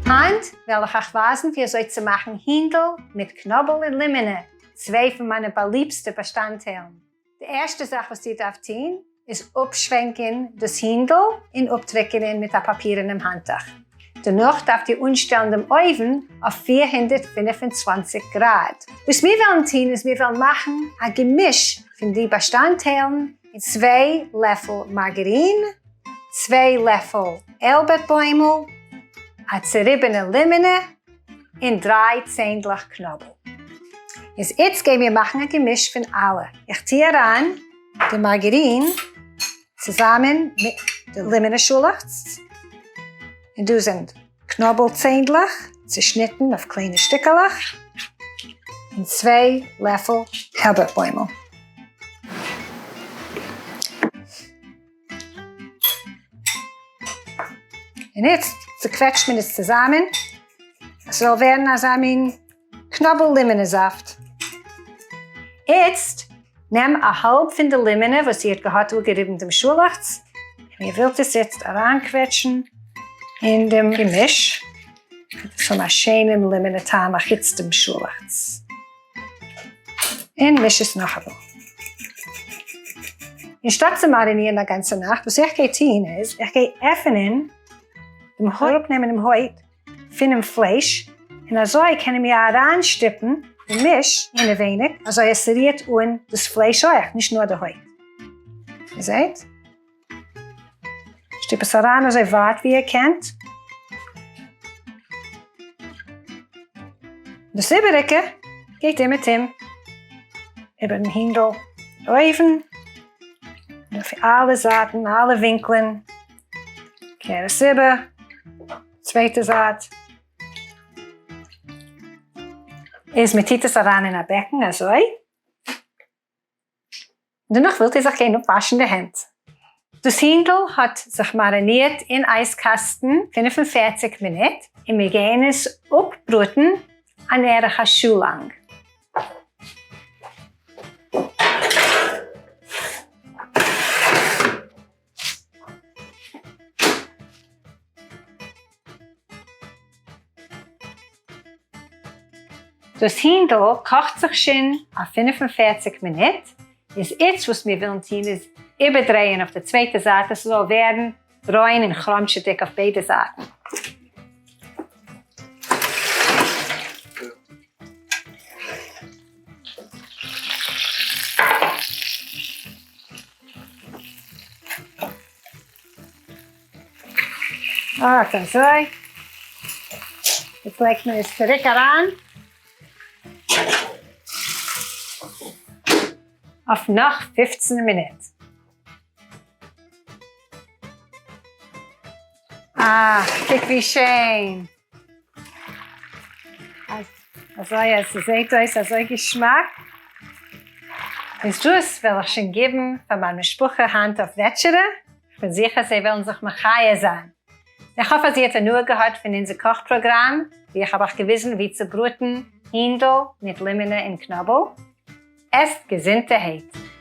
היינט וועל איך אייך ווייזן ווי אזוי צו מאכן הינדל מיט קנאבל און לימענע, צוויי פון מיינע באליבסטע באשטאנדטיילן. די ערשטע זאך וואס איר דארפט טון איז אפשווענקען דאס הינדל און אפטריקענען מיט א פאפירענעם האנטוך. דערנאך דארפט איר אנשטעלן דעם אויוון אויף 425 גראד. וואס מיר וועלן טון איז מיר וועלן מאכן א געמיש פון די באשטאנדטיילן, צוויי לעפל מארגארין, צוויי לעפל איילבערט בוימל, א צעריבענע לימענע, און דריי צענדלעך קנאבל. איז איצט גיי מיר מאכן א געמיש פון אלע. איך טוה אריין די מארגארין צוזאמען מיט די לימענע שאלעכץ, און דא זענען קנאבל צענדלעך צושניטן אויף קליינע שטיקעלעך, און צוויי לעפל איילבערט בוימל. און איצט צוקוועטשט מען עס צוזאמען עס זאל ווערן אזא מין קנאבל לימענע זאפט. איצט נעם א האלב פון די לימענע וואס איר האט געהאט אפגעריבן דעם שאלעכץ, און איר ווילט עס איצט אריינקוועטשן אין דעם געמיש, וועט עס האבן א שענעם לימענע טעם אחוץ דעם שאלעכץ. און מיש עס נאכאמאל. אנשטאט צו מארינירן א גאנצע נאכט, וואס איך גיי טון איז, איך גיי עפענען דעם הויט, אראפנעמען דעם הויט פונעם פלייש, און אזוי קענען מיר אריינשטופן די מיש אינעווייניג, אזוי עס רירט אן דאס פלייש אויך, נישט נאר די הויט. איר זעט? שטופ עס אריין אזוי ווייט ווי איר קענט. דאס איבעריגע גייט אומעטום איבערן הינדל אויבן, און אויף אלע זייטן, אלע ווינקלען, קער עס איבער, צווייטע זייט. איז מען טוט עס אריין אין א בעקן אזוי. דערנאך ווילט איר זיך גיין אפוואשן די הענט. דאס הינדל האט זיך מארינירט אין אייז קאסטן 45 מינוט, און מיר גייען עס אפבראטן אן ערך א שעה לאנג. דאס הינדל קאכט זיך שוין א 45 מינוט, איז איצט וואס מיר ווילן טון איז איבערדרייען אויף די צווייטע זייט עס זאל ווערן ברוין און כראנטשעדיג אויף ביידע זייטן. אט אזוי. יעצט לייגט מען עס צוריק אריין אויף נאך 15 מינוט. אה, קוק ווי שיין. אזוי אז ס'זעהט אויס אזוי געשמאק. איז דאס וועל איך שוין גיבן פאר מיין משפחה היינט אויף וועטשערע, כ'בין זיכער זיי וועלן זיך מחיה זיין. איך האף אז איר האט הנאה געהאט פון אונזער קאך פראגראם, ווי איך האב אייך געוויזן ווי צו בראטן הינדל מיט לימענע און קנאבל. עסט געזונטערהייט!